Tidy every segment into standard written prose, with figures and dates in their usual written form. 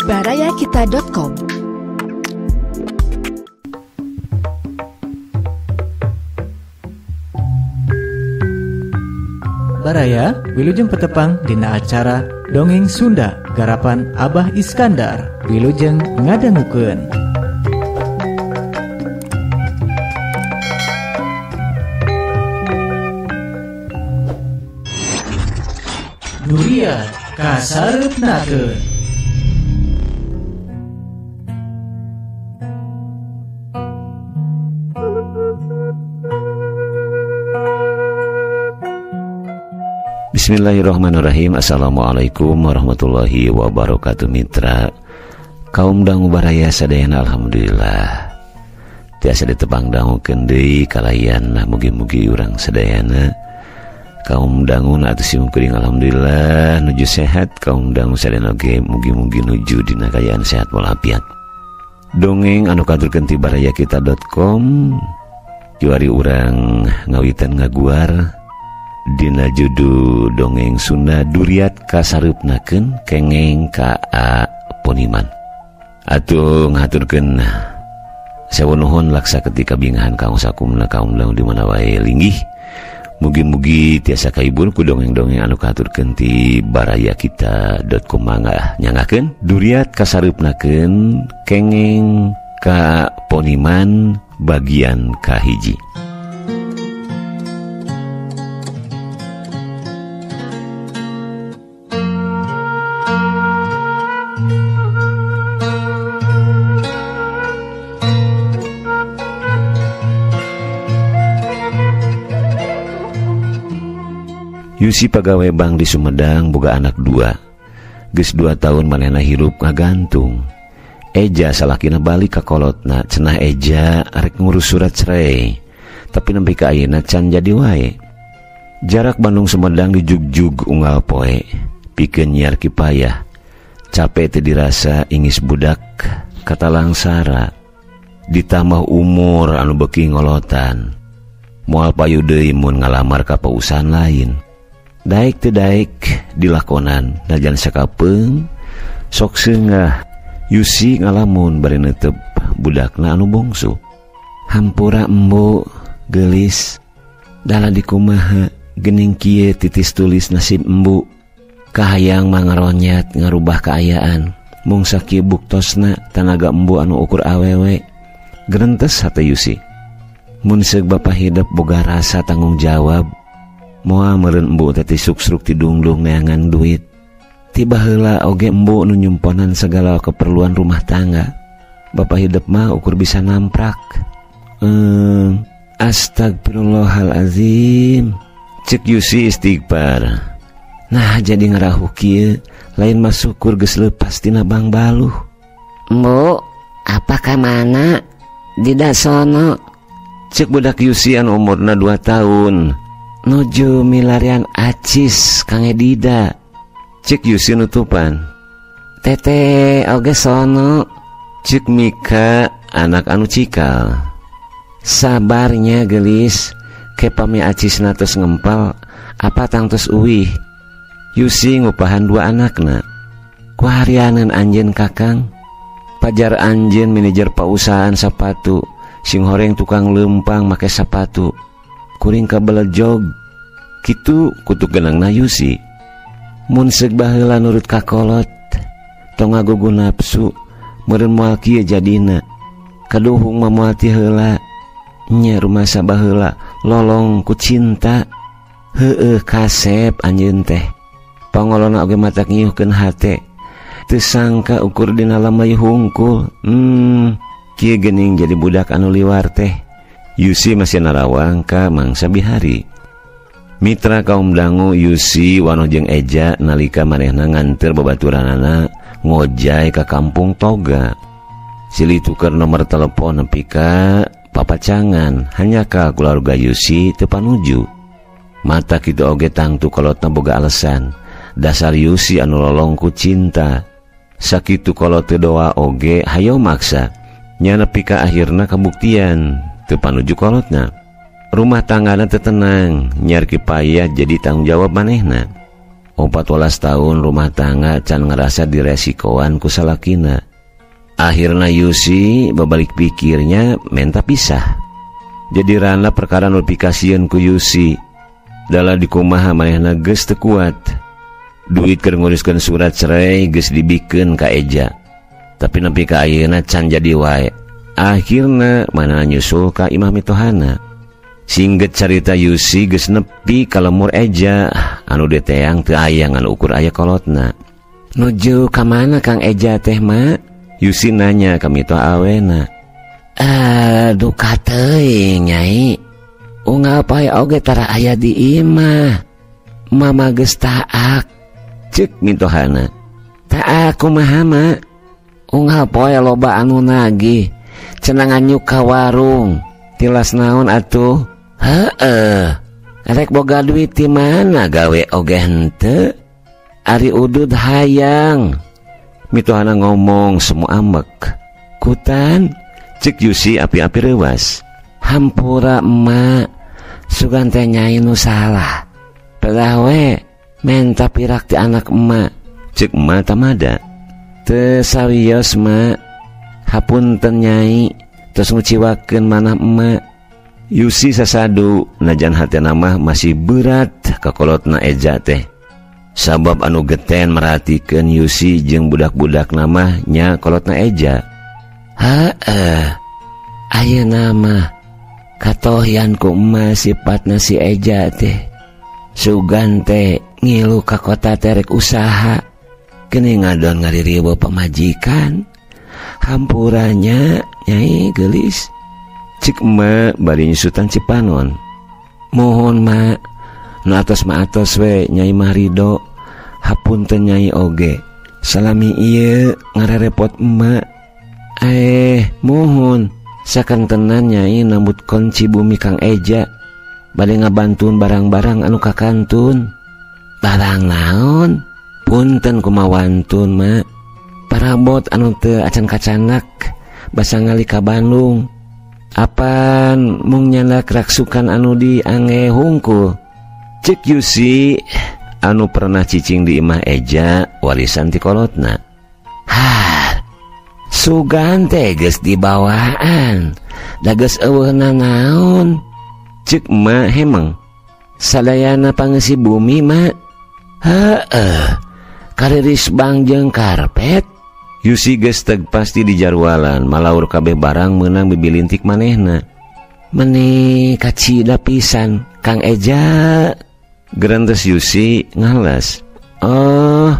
Barayakita.com. Baraya wilujeng petepang dina acara Dongeng Sunda garapan Abah Iskandar wilujeng ngadangukeun. Duriat kasareupnakeun. Bismillahirrahmanirrahim. Assalamualaikum warahmatullahi wabarakatuh. Mitra kaum dangu baraya sadayana, alhamdulillah tiasa ditepang dangukeun deui kalayan mugi-mugi urang sadayana kaum dangu atuh simkuring alhamdulillah nuju sehat, kaum dangu sadayana oge mugi-mugi nuju dina kaayaan sehat walafiat. Dongeng anu katurkeun ti barayakita.com juari urang ngawitan ngaguar dina judul Dongeng Sunda Duriat kasareupnakeun kengeng ka Poniman. Atuh ngaturkeun sewu nuhun laksa ketika bingahan kaum sakumna kaum dangu di mana wae linggih. Mugi-mugi tiasa kahibur ku dongeng-dongeng anu kahaturkeun ti barayakita.com. Mangga nyangakeun Duriat kasareupnakeun kengeng ka Poniman bagian kahiji. Yusi pagawe bank di Sumedang boga anak dua. Geus 2 tahun manehna hirup ngagantung. Eja salakina balik ka kolotna, cenah Eja arek ngurus surat cerai. Tapi nempi ka ayeuna can jadi wae. Jarak Bandung Sumedang dijugjug unggal poe, pikeun nyiar kipayah. Capek teu dirasa ingis budak kata langsara. Ditambah umur anu beuki ngolotan. Moal payu deui mun ngalamar ka pausahaan lain. Daek teu daek dilakonan najan sakapeung sok seungah. Yusi ngalamun bari neuteup budakna anu bongsu. Hampura embo geulis dala dikumaha geuning kieu titis tulis nasib embu. Kahayang mangaronyat ngarubah kaayaan mung sakieu buktosna tanaga embu anu ukur awewe. Gerentes hate Yusi. Mun seug bapa hidep boga rasa tanggung jawab. Moal meureun embu teh tisuksruk ti dungdung neangan duit. Tiba heula oge embu nu nyumponan segala keperluan rumah tangga. Bapa hidep mah ukur bisa namprak. Astagfirullahalazim. Cek Yusi istighfar. Nah jadi ngarahu kieu lain mah syukur geus leupas tina Bang Baluh. Embu, apa ka mana? Dida sono. Cek budak Yusi anu umurna 2 tahun. Nuju milarian acis Kang Edida. Cek Yusi nutupan. Tete oge sono. Cek Mika anak anu cikal. Sabarnya gelis, ke pami acis natus ngempel, apa tangtus uwih. Yusi ngupahan 2 anakna. Kuharianan anjeun kakang. Pajar anjeun manajer pausahaan sapatu, sing horeng tukang lempang make sapatu. Kuring kabelejog kitu kutuk genangna Yusi. Mun seug baheula nurut ka kolot, tong ngagugu nafsu, meureun moal kieu jadina. Kaduhung mah moal ti heula, nya rumasa baheula lolong ku cinta. Heueuh kasep anjeun teh. Pangolona oge matak ngiuhkeun hate. Teu sangka ukur dina lamai hungkul. Kieu geuning jadi budak anu liwar teh. Yusi masih narawang ka mangsa bihari. Mitra kaum dangu Yusi wano jeung Eja nalika manehna nganteur babaturanana ngojay ka kampung Toga. Silih tuker nomor telepon nepi ka papacangan hanya ka keluarga Yusi teu panuju. Mata kitu oge tangtu kolotna boga alasan. Dasar Yusi anu lolong ku cinta. Sakitu kolot teu doa oge hayo maksa. Nya nepi ka akhirna kabuktian teu panuju kolotna. Rumah tanggana teu tenang, nyiar kipayah jadi tanggung jawab manehna. 14 tahun rumah tangga can ngerasa diresikoan ku salakina. Akhirna Yusi babalik pikirnya menta pisah. Jadi rana perkara nu pikasieun ku Yusi. Dala dikumaha manehna geus teu kuat. Duit keur nguruskeun surat cerai geus dibikeun ka Eja. Tapi nepi ka ayeuna can jadi wae. Akhirna manehna nyusul ka imah mitohana. Singget carita Yusi geus nepi ka lemur Eja anu diteang teu aya ngan ukur aya kolotna. Nuju ka mana Kang Eja teh, Ma? Yusi nanya ka mitoha awena. Duka teuing Nyai. Unggal pae oge tara aya di imah. Mama geus taak. Cek mitohana. Taak kumaha, Ma? Unggal poe loba anu nagih. Cenah nganyuk ka warung. Tilas naon atuh? Heeh. Rek boga duit ti mana gawe oge henteu? Ari udud hayang. Mitohana ngomong semua ambek. Kutan, cek Yusi api-api reuas. Hampura emak, sugan teh nyai nu salah. Pedah we menta pirak ti anak emak. Cek emak tamada. Teu sawios mak, hapunten nyai, terus nguciwakeun manah emak. Yusi sasadu najan hatena mah masih berat kakolotna Eja teh. Sabab anu geten merhatikeun Yusi jeung budak-budak mah nya kolotna Eja. Heeh. Ayeuna mah katohyan ku emak sipatna si Eja teh. Sugan teh ngilu ka kota teh rek usaha. Geuning ngadon ngaririweuh pamajikan. Hampuranya Nyai geulis. Cik emak bari nyusutan Cipanon. Mohon mak, nu atos mah atos we Nyai mah ridho. Hapunten Nyai oge. Salami ieu ngarerepot emak. Mohon sakantenan Nyai nambut kunci bumi Kang Eja. Bade ngabantun barang-barang anu kakantun. Barang naon? Punten kumawantun mak. Parabot anu teu acan kacanak basa ngali ka Bandung. Apan mung nyandak raksukan anu di ange hungkul. Cek Yusi anu pernah cicing di imah Eja warisan ti kolotna. Har, sugan teh geus dibawaan, da geus eueuh nanaon. Cek emak hemeng. Sadayana pangeusi bumi mak. Heeh, kariris bang jeung karpet. Yusi geus teg pasti di jarwalan malaur kabeh barang meunang bibilintik manehna. Meni kacida pisan Kang Eja. Gerentes Yusi ngalas. Oh,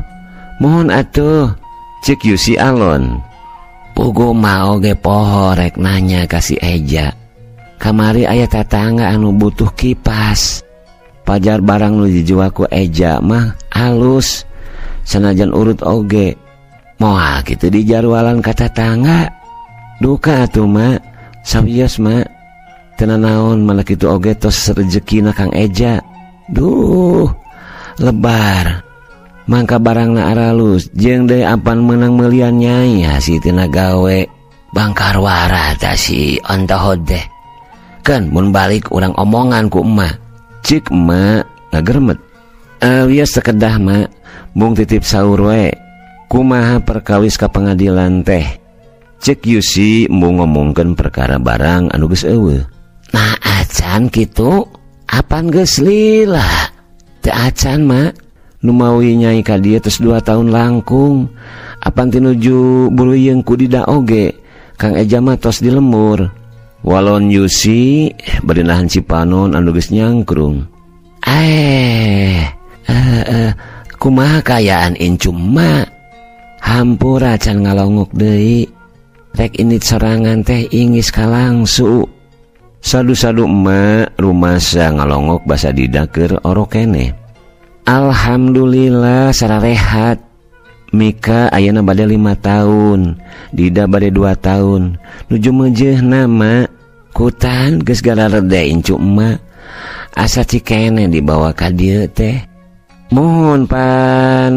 mohon atuh. Cek Yusi alon. Pugu mah oge poho rek nanya ka si Eja. Kamari aya tatangga anu butuh kipas. Pajar barang nu dijual ku Eja mah alus. Sanajan urut oge. Moal kitu di jarwalan ka tatangga. Duka atuh mak, sawios mak. Teu nanaon malah kitu oge tos rejekina Kang Eja. Duh, lebar. Mangka barangna aralus jeung deui apan meunang meulian Nyai hasil tina gawe. Bangkar wara ta si ontohod teh. Keun mun balik urang omongan ku emak. Cik emak ngagermet. Wios sekedah mak, mung titip saur we. Kumaha perkawis ka pengadilan teh? Cek Yusi mung ngomongkeun perkara barang anu geus eueuh. Nah acan kitu, apan geus lila? Teu acan mak. Numawi Nyai ka dieu tos 2 tahun langkung. Apan tinuju buluyeng ku dida oge, Kang Eja mah tos di lembur. Walon Yusi bade nahan Cipanon anu geus nyangkrung. Kumaha kaayaan incum mak? Hampura can ngalongok deui. Rek indit sorangan teh ingis kalangsu. Sadu-sadu emak rumasa ngalongok basa dida keur orok keneh. Alhamdulillah sararehat. Mika ayeuna bade 5 tahun, Dida bade 2 tahun. Nuju meujeuhna mak. Kutan geus gararede incu emak. Asa cikene dibawa ka dieu teh. Mohon pan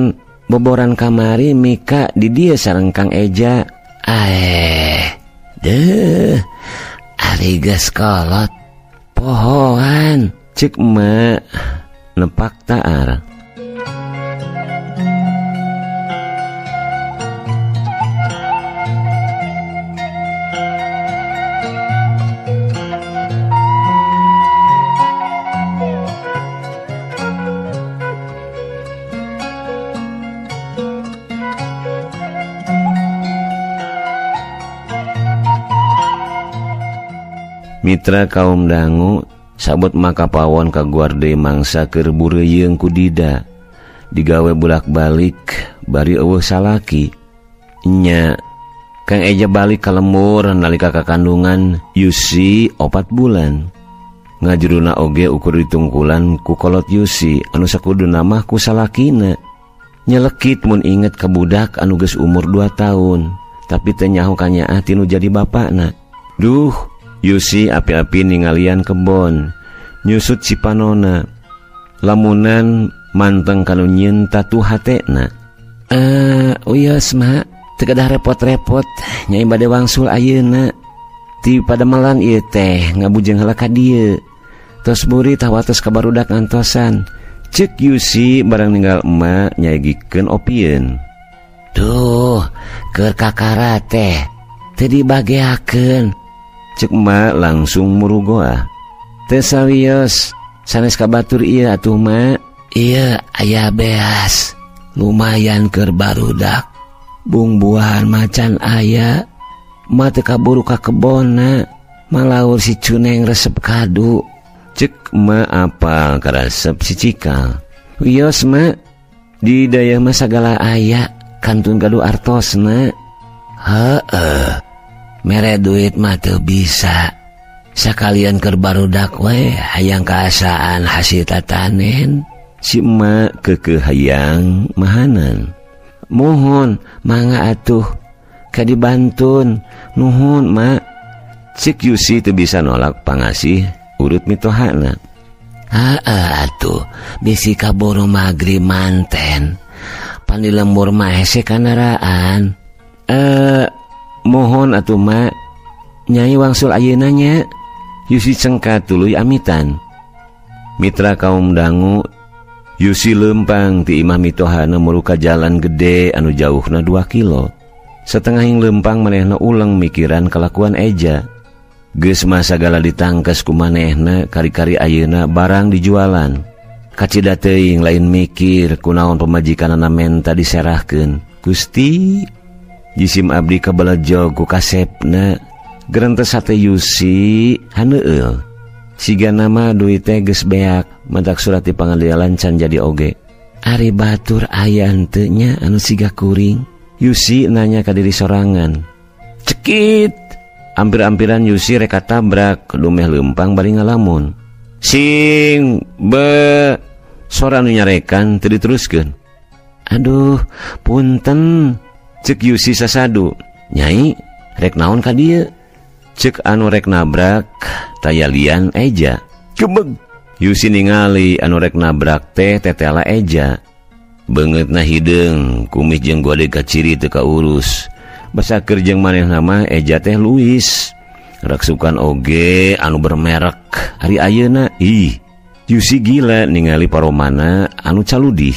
boboran kamari Mika di dieu sareng Kang Eja. Deuh, ari geus kolot pohoan. Cek emak nepak taar. Mitra kaum dangu sabot maka pawon ka guarde mangsa keur bureuyeung ku Dida. Digawe bulak-balik bari eueuh salaki. Nya Kang Eja balik ka lembur nalika kakandungan Yusi 4 bulan. Ngajuruna oge ukur ditungkulan ku kolot Yusi anu sakuduna mah ku salakina. Nyelekit mun inget ka budak anu geus umur 2 tahun, tapi teu nyaho kanyaah tinu jadi bapakna. Duh, Yusi api-api ningalian kebon, nyusut si panona. Lamunan manteng kanu nyieun tatu hatena. Uyos mak, teu kedah repot-repot, nyai bade wangsul ayeuna. Ti padamelan ieu teh ngabujeng heula ka dieu. Tos buri tawatos ka barudak ngantosan. Cek Yusi barang ninggal emak nyagikeun opieun. Duh, keur kakara teh teu dibageakeun. Cek emak langsung murugoah. Teu sawios sanes ka batur ieu atuh mak. Ieu aya beas, lumayan keur barudak. Bungbuahan macan aya. Ma teu kaburu ka kebonna, malaur si Cuneng resep kadu. Cek ma apal karesep si Cikal. Wios ma, di dayah mah sagala aya, kantun gaduh artosna. Heeh, mere duit mah teu bisa. Sakalian keur barudak we hayang kaasaan hasil tatanen. Si emak keukeuh hayang mahanan. Mohon mangga atuh ka dibantun, nuhun mak. Cek Yusi teu bisa nolak pangasih urut mitohana. Heeh atuh, bisi kaburu magrib manten. Pan di lembur mah hese kandaraan. Mohon atuh mak, nyai wangsul ayeuna nya. Yusi cengkat tuluy amitan. Mitra kaum dangu, Yusi lempang ti imah mitohana meluka jalan gede anu jauhna 2 kilo. Setengahing lempang manehna ulang mikiran kalakuan Eja. Geus mah sagala ditangkes ku manehna kari-kari ayeuna barang dijualan. Kacida teuing lain mikir kunaon pamajikanana menta diserahkeun. Gusti, jisim abdi kabelejog ku kasepna. Gerentes hate Yusi haneueul. Siga nama duit teh geus beak, mentak surat di pangadilan can jadi oge. Ari batur aya henteu nya anu siga kuring. Yusi nanya ka diri sorangan. Cekit. Ampir-ampiran Yusi reka tabrak, dumeh leumpang bari ngalamun. Sing be sora anu nyarekan teu diteruskeun. Aduh, punten. Cek Yusi sasadu. Nyai, rek naon ka dieu? Cek anu rek nabrak tayalian Eja. Gebeg. Yusi ningali anu rek nabrak teh tetela Eja. Beungeutna hideung, kumis jeung gode kaciri teu kaurus. Basa keur jeung manehna mah Eja teh Luis. Raksukan oge anu bermerek. Ari ayeuna ih, Yusi gila ningali paromana anu caludih.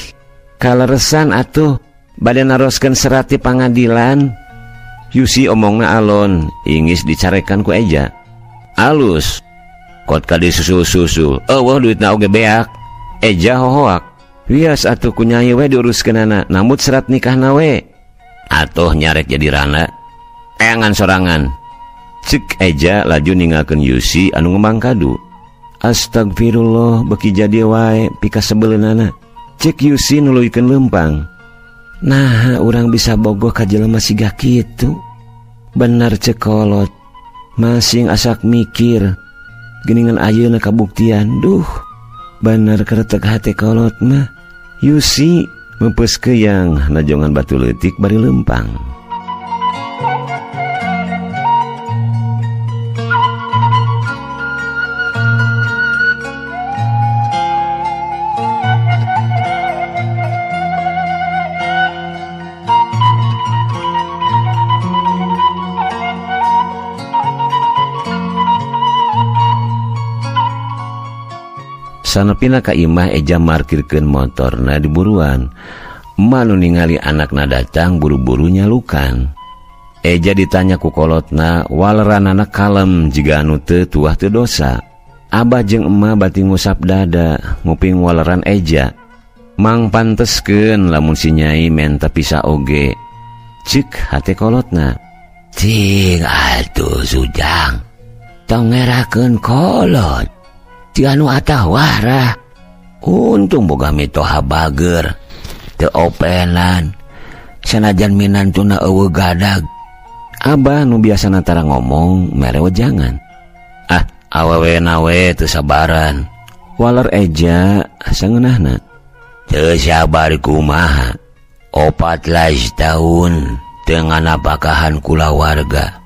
Kaleresan atuh bade naroskeun serat ti pangadilan. Yusi omongna alon, ingis dicarekan ku Eja. Alus, kot kadi susul-susul, eueuh duitna oge beak. Eja hohoak. Wias atuh ku nyai we diuruskeunana, namut serat nikahna we. Atuh nyarek jadi rana, eangan sorangan. Cek Eja laju ninggalkeun Yusi anu ngembang kadu. Astagfirullah, beki jadi wae pikasebeleunana. Cek Yusi nuluykeun leumpang. Nah, urang bisa bogoh ka jelema siga kitu. Bener cek kolot. Masing asak mikir. Geningan ayeuna kabuktian. Duh, bener keretek hate kolot mah. Yusi meupeus keuyang najongan batu leutik bari leumpang. Sanepina ka imah Eja markirkeun motorna di buruan. Emak nu ningali anakna datang buru-buru nyalukan. Eja ditanya ku kolotna, waleranana kalem jiga anu teu tuah teu dosa. Abah jeung emak bati ngusap dada, nguping waleran Eja. Mang panteskeun lamun si nyai menta pisah oge. Cek hate kolotna. Cing atuh sujang. Tong ngerakeun kolot. Ti anu atah warah. Untung boga mitoha bager. Teu openan. Sanajan minantuna eueuh gadag. Abah nu biasana tara ngomong mere wejangan. Ah, awewe nawe teu sabaran. Waler Eja sangeunahna. Teu sabar kumaha. 14 tahun teu nganapakahan kulawarga.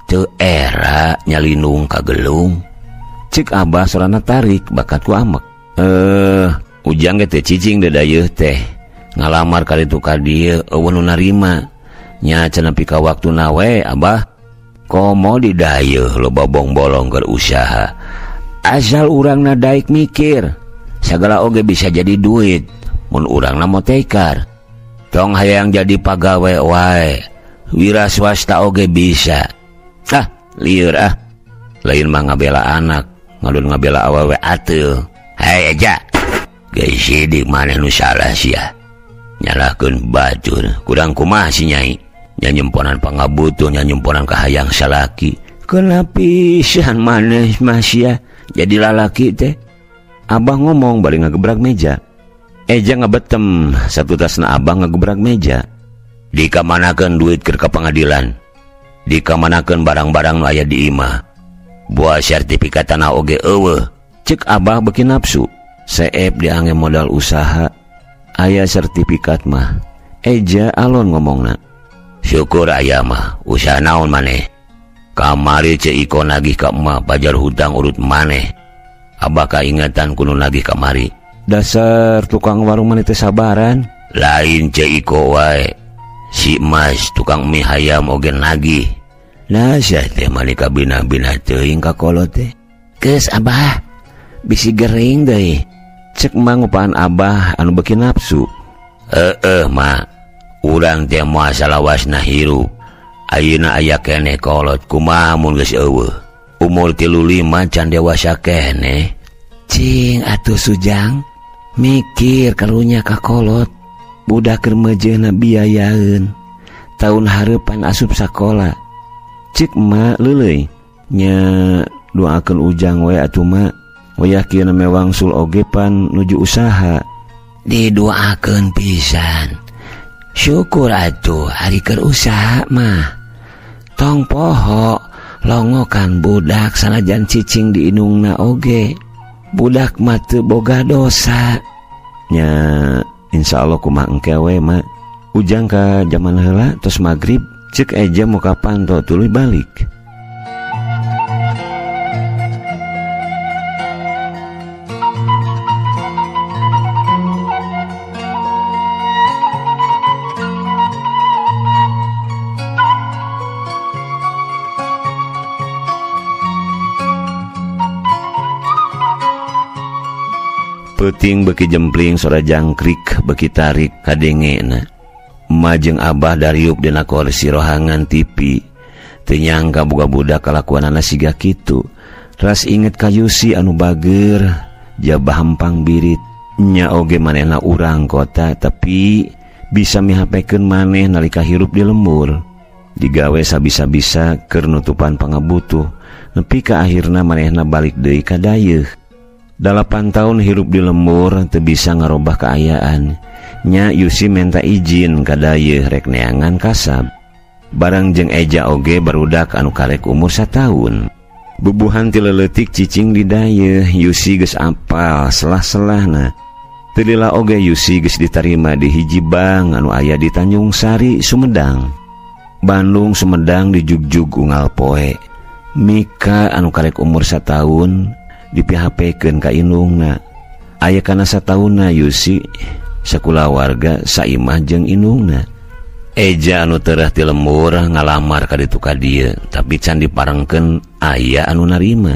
Teu era nyalindung ka gelung. Cek Abah sorana tarik bakat ku amek. Ujang ge teu cicing dedayeuh teh. Ngalamar kali tu ka dieu eueuh nu narima. Nya cenah pika waktuna we Abah. Komo di dayeuh loba bong-bolong keur usaha. Asal urangna daek mikir, sagala oge bisa jadi duit mun urangna motekar. Tong hayang jadi pagawe wae, wira swasta oge bisa. Ah, lieur ah. Lain mah ngabela anak, ngadon ngabela awewe ateul. Hei Eja, geus sidik maneh nu salah sia. Nyalahkeun batur, kurang kumaha si Nyai. Nyanyemponan pangabutuh, nyanyemponan kahayang salaki. Kenapisan maneh mah sia jadi lalaki teh. Abah ngomong bari ngagebrak meja. Eja ngebetem satu tasna Abah ngegebrak meja. Dikamanakeun duit keur ka pangadilan. Dikamanakeun barang-barang nu aya di imah. Buah sertifikat tanah oge eueuh. Cek Abah beuki nafsu. Seep diange modal usaha. Aya sertifikat mah. Eja alon ngomongna. Syukur aya mah, usaha naon maneh. Kamari Ceu Iko nagih ka emak pajar hutang urut maneh. Abah kaingatan kudu nagih kamari. Dasar tukang warung maneh teh sabaran. Lain Ceu Iko wae. Si Mas tukang mie hayam oge nagih. Nah sia teh mani kabina-bina teuing ka kolot teh. Geus Abah, bisi gering deui. Cek emak ngupaan Abah anu beuki nafsu. Heeh, Mak. Urang teh moal salawasna hirup. Ayeuna aya keneh kolot kumaha mun geus eueuh. Umur 35 can dewasa keneh. Cing atuh Sujang, mikir karunya ka kolot. Budak keur meujeuhna biayaeun. Taun hareupan asup sakola. Cik emak leuleuy. Nya doakeun Ujang we atuh mak. Wayah kieu na mewangsul oge pan nuju usaha. Didoakeun pisan. Syukur atuh ari keur usaha mah. Tong poho longokan budak sanajan cicing di indungna oge. Budak mah teu boga dosa. Nya insyaallah kumaha engke we mak. Ujang ka jaman heula tos magrib cek Eja muka panto tuluy balik. Peuting beuki jempling sora jangkrik beuki tarik kadengena. Emak jeung Abah dariup dina kursi rohangan TV. Teu nyangka boga budak kalakuanana siga kitu. Ras inget ka Yusi anu bager jabah hampang birit. Nya oge manehna urang kota tapi bisa mihapekeun maneh nalika hirup di lembur. Digawe sabisa-bisa keur nutupan pangabutuh nepi ka akhirna manehna balik deui ka dayeuh. 8 tahun hirup di lembur teu bisa ngarobah kaayaan. Nya Yusi minta izin ka dayeuh rek neangan kasab. Barang jeung Eja oge barudak anu karek umur 1 tahun. Bubuhan ti leuletik cicing di dayeuh, Yusi geus apal selah-selahna. Teu lila oge Yusi geus ditarima di hiji bank anu aya di Tanjung Sari, Sumedang. Bandung Sumedang dijugjug unggal poe. Mika anu karek umur 1 tahun di-PHP-keun ka indungna. Aya kana sataunna Yusi sakulawarga saimah jeung indungna. Eja anu terah ti lembur ngalamar ka ditu ka dieu, tapi can diparengkeun aya anu narima.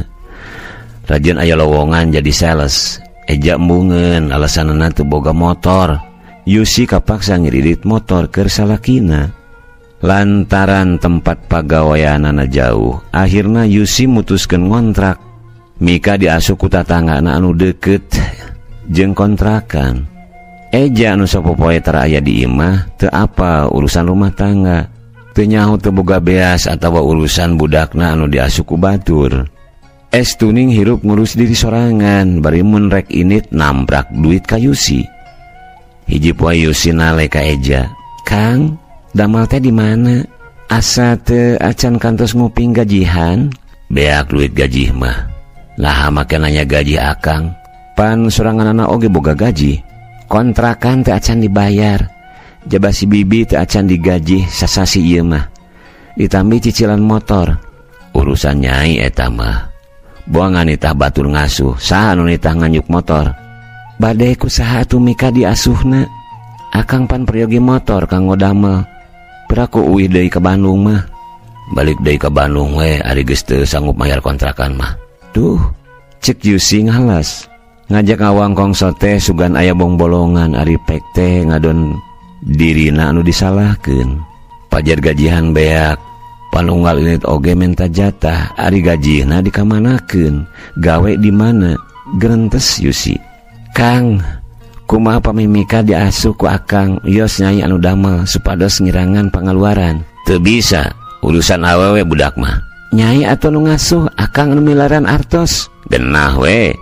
Rajin aya lowongan jadi sales. Eja embungeun alasanna teu boga motor. Yusi kapaksa ngiridit motor keur salakina. Lantaran tempat pagaweanana jauh, akhirna Yusi mutuskeun ngontrak. Mika diasup ku tatanggana anu deukeut jeung kontrakan. Eja anu sapopoe tara aya di imah teu apal urusan rumah tangga. Teu nyaho teu boga beas atawa urusan budakna anu diasup ku batur. Estuning hirup ngurus diri sorangan bari mun rek init nambrak duit ka Yusi. Hiji poe Yusi nale ka Eja, "Kang, damal teh di mana? Asa teu acan kantos nguping gajihan?" "Beak duit gaji mah. Lah make nanya gaji akang. Pan soranganana oge boga gaji. Kontrakan teu acan dibayar. Jaba si bibi teu acan digaji sasasi ieu mah. Ditambih cicilan motor. Urusan nyai eta mah. Buangan nitah batur ngasuh, saha anu nitah nganyuk motor. Bade ku saha atuh mika diasuhna? Akang pan peryogi motor kanggo damel. Piraku uih deui ka Bandung mah. Balik deui ka Bandung we ari geus teu sanggup mayar kontrakan mah." Duh, cek Yusi ngalas. Ngajak ngawangkong sote sugan aya bongbolongan ari pek teh ngadon dirina anu disalahkeun. Pajar gajihan beak, panunggal init oge menta jatah, ari gajihna dikamanakeun, gawe di mana? Gerentes Yusi. "Kang, kumaha pamimika diasuh ku akang, yos nyai anu damel supados ngirangan pangaluaran." "Teu bisa, urusan awewe budak mah." "Nyai atuh nu ngasuh, akang anu milaran artos." "Genah we.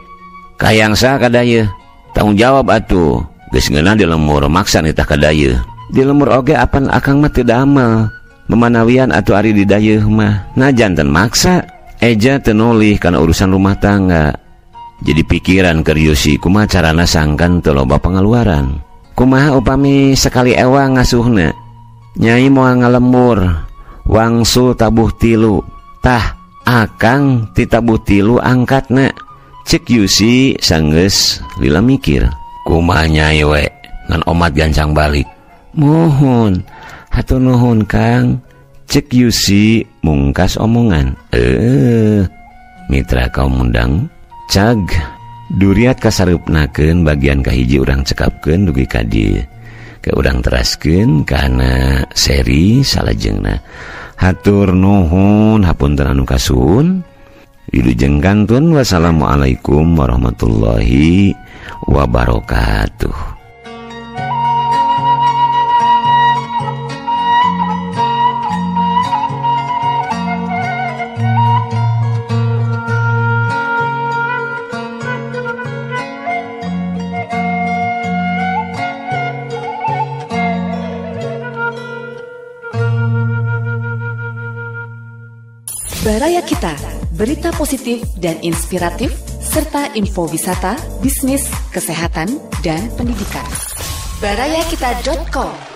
Kayang saha kadayeuh? Tanggung jawab atuh. Geus ngeunah di lemur maksa nitah kadayeuh." "Di lemur oge apan akang mah teu damel. Memanawian atuh ari di dayeuh mah. Nah janten maksa." Eja teu nolih kana urusan rumah tangga. Jadi pikiran keur Yusi kumaha carana sangkan teu loba pangaluaran. Kumaha upami sekali ewang ngasuhna? Nyai moal ngalemur, wangsul tabuh tilu. Tah, akang ti tabuh tilu angkatna. Cek Yusi sanggeus lila mikir. "Kumaha nyai we, ngan omat gancang balik." "Muhun, hatur nuhun Kang." Cek Yusi mungkas omongan. Mitra kaum undang, cag duriat kasareupnakeun bagian kahiji urang cekapkeun dugi ka dieu. Ke urang teraskeun kana seri salajengna. Hatur nuhun hapunten anu kasuhun. Wilujeng kantun, wassalamualaikum warahmatullahi wabarakatuh. Baraya Kita, berita positif dan inspiratif, serta info wisata, bisnis, kesehatan, dan pendidikan. Barayakita.com.